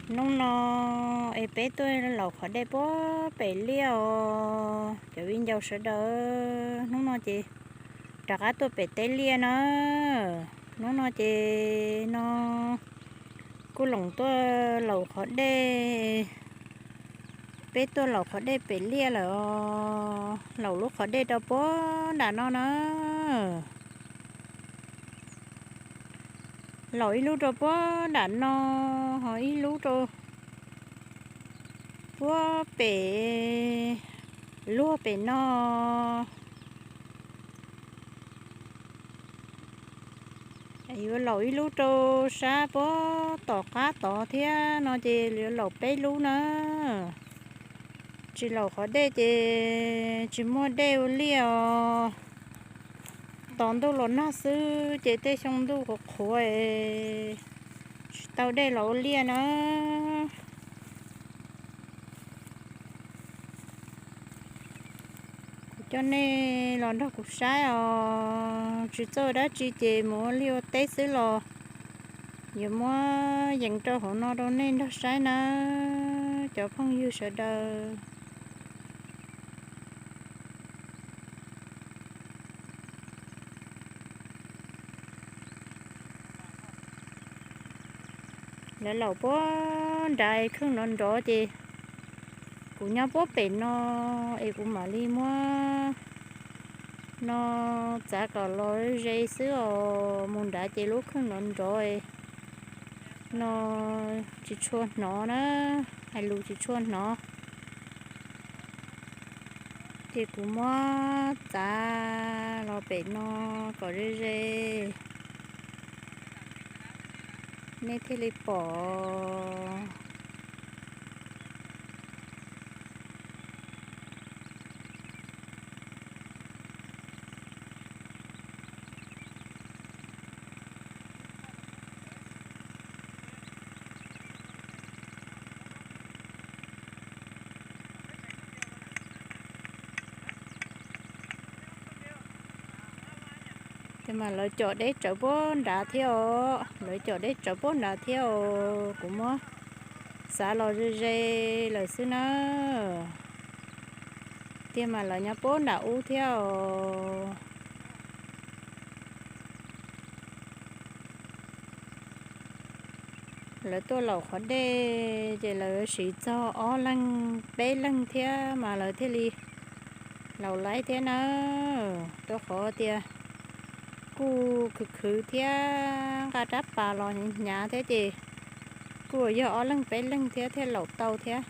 Hnub no es peb tuaj laus qhov dej puag pem liaj os cov viv ncaus sawv daws. Hnub no ces rov qab tuaj pem teb liaj na. Hnub no ces no kuj loos tuaj laus qhov dej, peb tuaj laus qhov dej pem liaj lawm os. Laus lub qhov dej rau puag nram no na. Laus ib lub rau puag nram no, ho ib lub rau puag pem luag pem no. Yuav laus ib lub rau sab puag tom qab tod thiab no ces yuav laus peb lub na. Tsis laus qhov dej ces tsis muaj dej ua liaj os. Tos ntuj los nag xwb ces tej xyoo ntuj qhuav qhuav, tsis tau dej los ua liaj na. Kuv coj nej los nrog kuv saib os, tsis txawj dab tsi ces mus ua liaj ua teb xwb los yuav muab yees rau hauv no rau nej nrog saib na, cov phooj ywg sawv daws. Lawv laus puag nrad es kheej nrov nrov ces kuv nyob puag pem no es kuv mam li muab no txav kom los ze xwb os. Mus nrad ces lub kheej nrov nrov no tsis tshua hnov na, hais lus tsis tshua hnov. Ces kuv muab txav los pem no kom ze ze, nej thiaj li pom. Ces mas lawv com deb tsawv puag nrad thiab os, lawv com deb tsawv puag nrad thiab os. Kuv muab xav los ze ze lawm xwb na. Tiag mas lawv nyob puag nram ub thiab os. Lawv tuaj laus qhov dej ces lawv siv txog ob leeg peb leeg thiab mas lawv thiaj li laus laib thiab na. Rau qhov tias kuj khwv khwv thiab nqa rab pas los hnyav hnyav thiab ces kuj yog ob leeg peb leeg thiab thiaj laus tau thiab.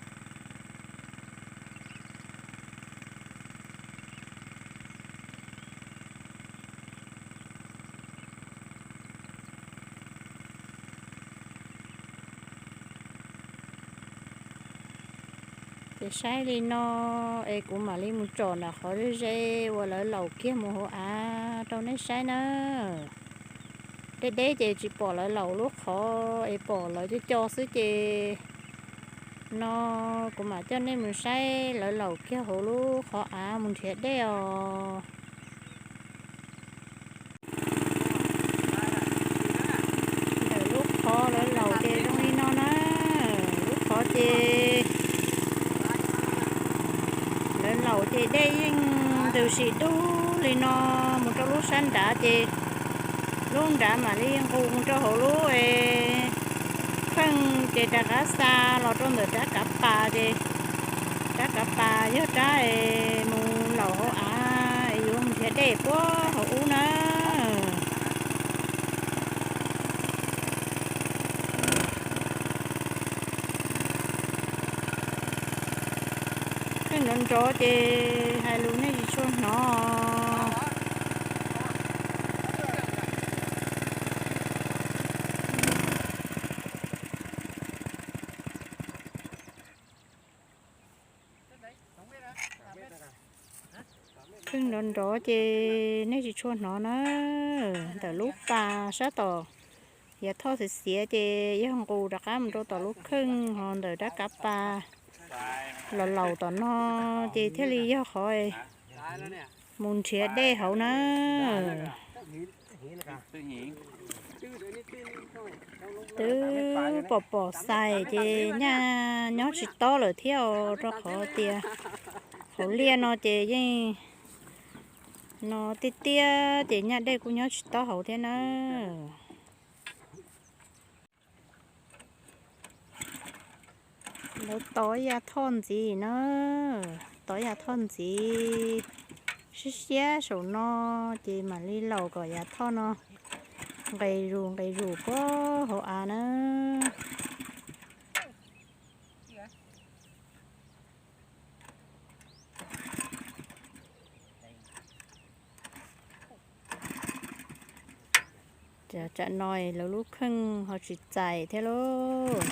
Ces saib li no es kuv mam li mus tsom nram qhov ze ze uas lawv laus kiag mus hauv av rau nej saib na. Deb deb ces tsis pom lawv laus lub qhov es pom lawv co co xwb ces no kuv mam coj nej mus saib lawv laus kiag hauv lub qhov av mus nrhiav dej os. Ntawm lub qhov lawv laus ces zoo li no na. Lub qhov ces lawv laus ces dej yeej ntws sim dub li no mus rau lub sab nrad ces lub nrad mam li nqus mus rau hauv lub es kheej ces rov qab xa los rau ntawm rab kav pas ces rab kav pas yog rab es mus laus hauv av es yuav nrhiav dej puag hauv ub na. Kheej nrov nrov ces hais lus nej tsis tshua hnov. Kheej nrov nrov ces nej tsis tshua hnov na. Ntawm lub pas sab tom yav thoj xiav xiav ces yog nqus rov qab mus rau tom lub kheej, ho ntawm rab kav pas los laus tom no ces thiaj li yog qhov mus nrhiav dej hauv na. Twb pom pom xais ces nyaj nyob tsis tob lawm thiab os, rau qhov tias hauv liaj no ces yeej no tiaj tiaj ces nyaj dej kuj nyob tsis tob hauv thiab na. Lawv tov ya thoj ntxiv na, tov ya thoj ntxiv siab siab saum no, ces mam li laus kom yav thoj no nqes zus nqes zus puag hauv av na. Tsam no lawv lub kheej ho tsis txais thiab lauj.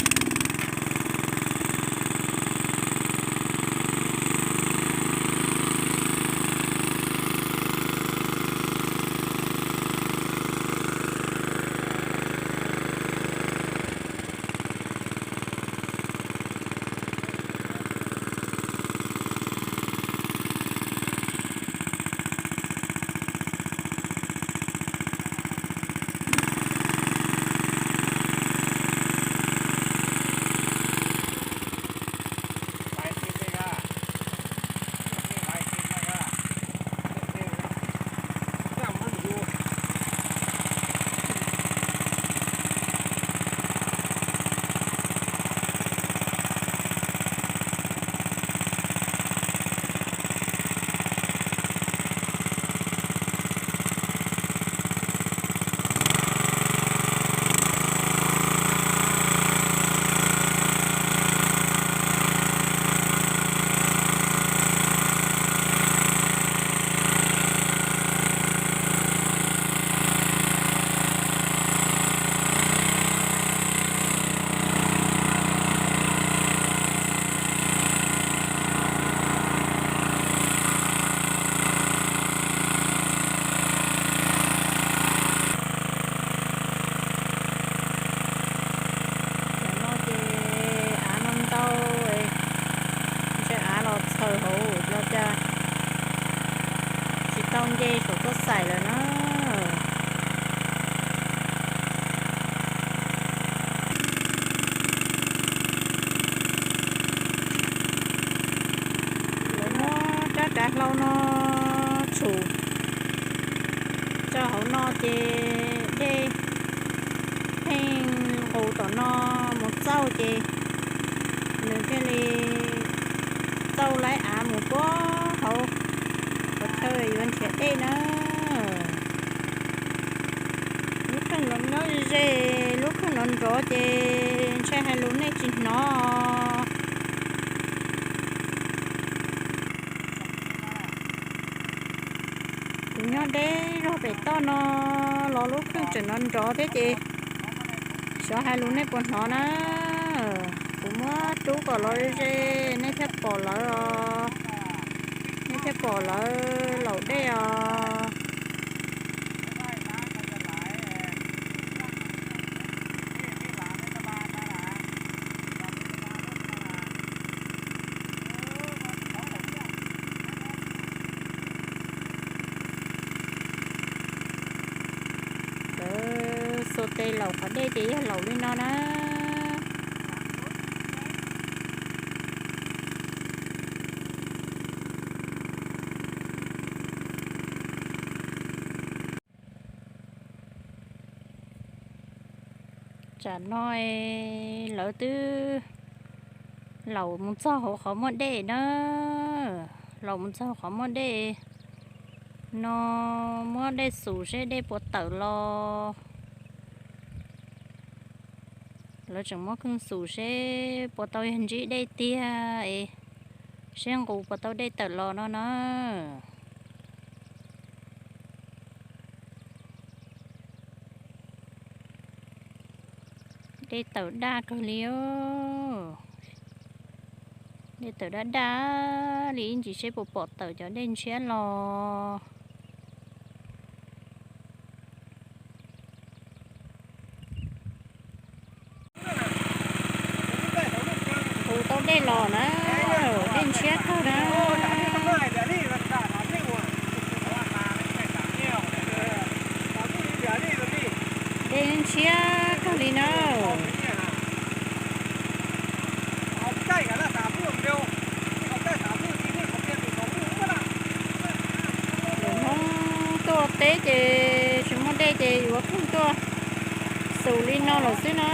Tam no ces av no ntau, ntshe av los txhaws hauv los cas tsis tau nce saum txoj xaim lawm na. Lawv muab rab kav hlau no tshum rau hauv no ces dej pheej nqus tom no mus txauj ces nws thiaj li txauj laib av mus puag hauv qhov chaw yuav nrhiav dej na. Lub kheej los nyob ze, lub kheej nrov nrov ces ntshe hais lus nej tsis hnov. Kuv nyob deb zog pem toj no los lub kheej tseem nrov nrov thiab ces xyov hais lus nej puas hnov na. Kuv muab rub kom los ze, nej thiaj pom lawv os, nej thiaj pom lawv laum dej os. Lawv xuas tes laum qhov dej ces yog laum li no na. Tsam no lawv twb laum mus txog hauv qhov muaj dej na, laum mus txog qhov muaj dej no, muab dej xus seb dej puas tawm los. Lawv tseem muab kheej xus seb puas tau yog ntsib dej tiag es seb nqus puas tau dej tawm los no na. Dej tawm daj kawg li os. Dej tawm daj daj li, ib ntsis seb puas pom tawm cov dej ntshiab los. Nqus tau dej los na, dej ntshiab kawg na. Dej ntshiab kawg. Li na, Hmoob tuaj teb ces tsis muaj dej ces yuav pheej tuaj xus li no lawm xwb na.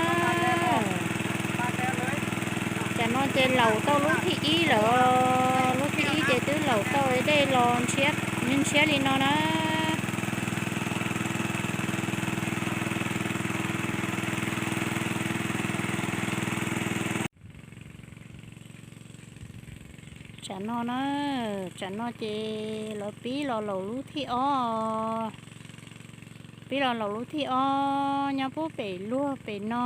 Tsam no ces laus tau lub thib ib lawm, lub thib ib ces twb laus tau dej los ntshiab li no na. Tsam no na, tsam no ces lawv pib los laus lub thib ob, pib los laus lub thib ob nyob puag pem luag pem no.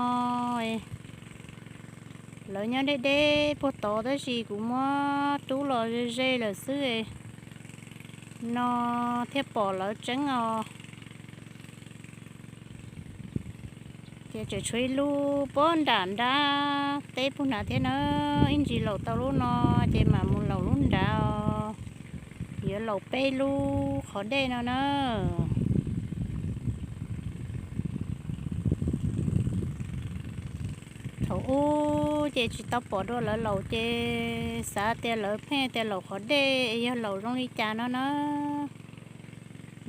Lawv nyob deb deb puag tod tab sis kuv muab rub los ze ze lawm xwb no thiaj pom lawv tseeb os. Ces tseem tshuav ib lub puag nram nrab teb puag nrad thiab na, ib ntsis laus tau lub no ces mam mus laus lub nrad os. Yuav laus peb lub qhov dej no na. Thaum ub ces tsis tau pom dua lawv laus ces xav tias lawv pheej tias laus qhov dej es yog laus zoo li cas no na.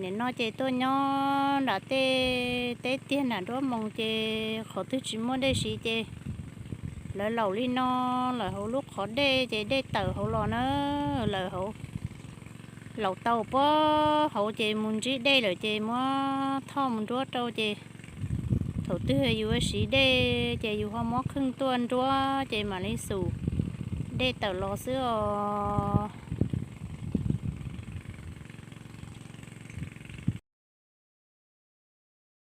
Nim no ces tuaj nyob nram tej teb tiag nram nruab moos ces qhov twg tsis muaj dej siv ces lawv laus li no, lawv hauv lub qhov dej ces dej tawm hauv los na, lawv hauv laus tau puag hauv ces mus ntsib dej lawm ces muab thoj mus nruab rau ces thaum twg yus siv dej ces yus ho muab kheej tuaj nruab ces mam li xum dej tawm los xwb os.